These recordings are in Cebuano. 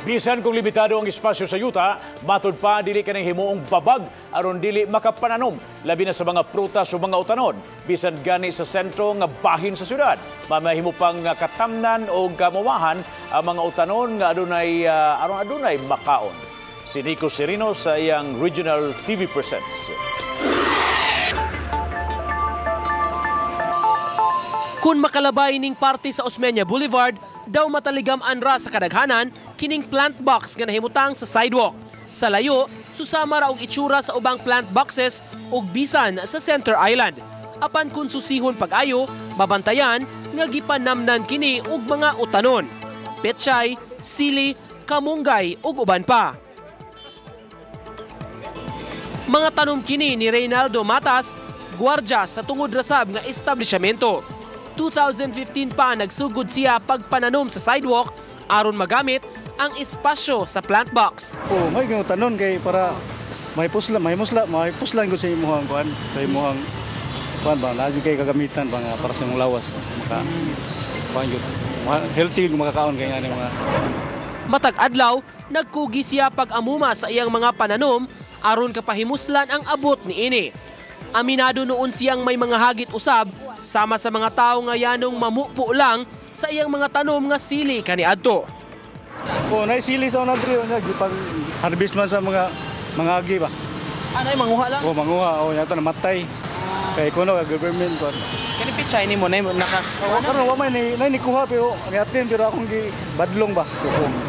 Bisan kung limitado ang espasyo sa yuta, matud pa dili kanang himuong babag aron dili makapananom, labi na sa mga prutas o mga utanon. Bisan gani sa sentro nga bahin sa syudad, mamahimo pang katamnan o kamuwahan ang mga utanon nga adunay aron adunay makaon. Si Nico Serino sa iyang Regional TV Presents. Kung makalabay ning parte sa Osmeña Boulevard, daw mataligam anra sa kadaghanan kining plant box nga nahimutang sa sidewalk. Sa layo, susama ra og itsura sa ubang plant boxes ug bisan sa Center Island. Apan kung susihon pag-ayo, mabantayan nga gipanamnan kini og mga utanon. Petchay, sili, kamunggay ug uban pa. Mga tanom kini ni Reynaldo Matas, gwardya sa tungod rasab nga establishmento. 2015 pa nagsugod siya pagpananom sa sidewalk aron magamit ang espasyo sa plant box. Oh, may tanon kay para may pusla, may musla, may puslan ko sa imuhang kuan, sa imuhang kuan ba, lagi kay kagamitan ba nga para sa imong lawas maka kuan gyud. Healthy kung makakaon kay ani mga. Matag adlaw nagkugi siya pag-amuma sa iyang mga pananom aron kapahimuslan ang abot niini. Aminado noon siyang may mga hagit usab sama sa mga tao nga yanong mamupo lang sa iyang mga tanom nga sili kaniadto. Oh, nay sili sa una diri nya gipang harvest man sa mga agi ba. Anay manguha lang. Oh, manguha oh nya to namatay. Kay kuno government ko. Kani pichay nimo nay naka. Oh, karon wa may ni nay nikuha pero niatin pero akong gi badlong ba.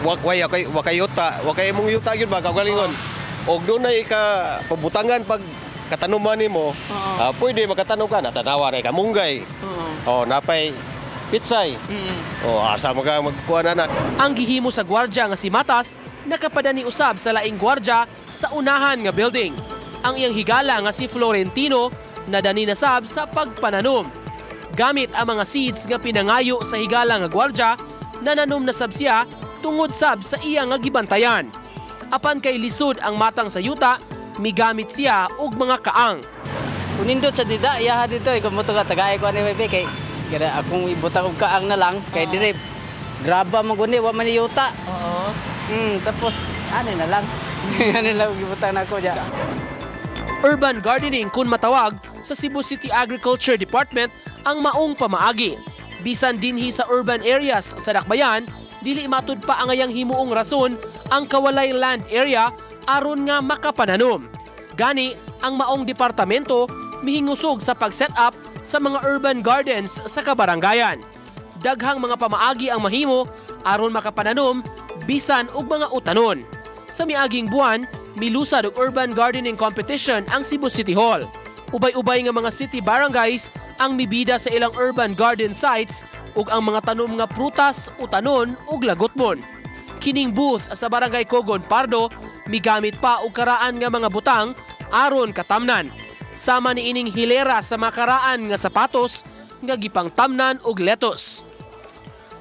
Wa way kay wa kay yuta, wa kay imong yuta gyud ba kaugalingon. Og dunay ka pabutangan pag katanuman nimo, pwede makatanom ka, natanawa rin ka munggay. Oh, napay pitsay. Oh, asa mo ka magkuha na na. Ang gihimo sa gwardya nga si Matas, nakapadani usab sa laing gwardya sa unahan nga building. Ang iyang higala nga si Florentino, nadani na sab sa pagpananom. Gamit ang mga seeds nga pinangayo sa higala nga gwardya, nananom na sab siya tungod sab sa iya nga gibantayan. Apan kay lisod ang matang sa yuta, migamit siya og mga kaang. Unindot sa dida, iyaha dito, ikaw mo to ka, tagay ko ani may kay kaya akong ibutang og kaang na lang, kay dire, graba man guni, wa man ni yuta. Oo. Tapos, ani na lang. Ani lang ibutang nako diya. Urban gardening kun matawag sa Cebu City Agriculture Department ang maong pamaagi. Bisan dinhi sa urban areas sa Dakbayan, dili matud pa ang ngayang himuong rason ang kawalay land area aron nga makapananom. Gani, ang maong departamento mihingusog sa pag-set up sa mga urban gardens sa kabarangayan. Daghang mga pamaagi ang mahimo aron makapananom bisan og mga utanon. Sa miaging buwan, milusad og urban gardening competition ang Cebu City Hall. Ubay-ubay nga mga city barangays ang mibida sa ilang urban garden sites ug ang mga tanom nga prutas, utanon ug lagotmon. Kining booth sa Barangay Cogon Pardo migamit pa og karaan nga mga butang aron katamnan. Sama ni ining hilera sa makaraan nga sapatos nga gipangtamnan og lettuce.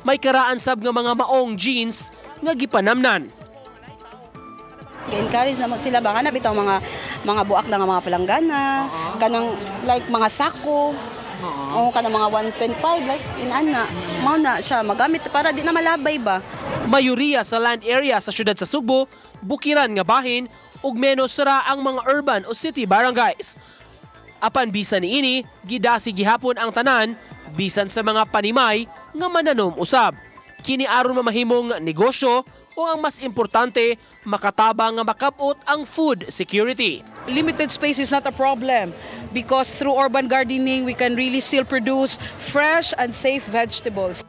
May karaan sab nga mga maong jeans nga gipanamnan. Encourage naman sila baka na bitaw mga buak na nga mga palanggana, kanang like mga sako. O kanang mga 1.5 like inana. Mao na siya magamit para di na malabay ba. Mayoriya sa land area sa syudad sa Sugbo, bukiran nga bahin ug menos ra ang mga urban o city barangays. Apan bisan niini, gidasi gihapon ang tanan bisan sa mga panimay nga mananom usab. Kini aron mamahimong negosyo o ang mas importante, makatabang nga makabot ang food security. Limited space is not a problem because through urban gardening, we can really still produce fresh and safe vegetables.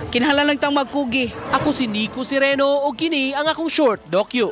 Kinahanglan lang tang magkugi. Ako si Nico Sireno o kini ang akong short docu.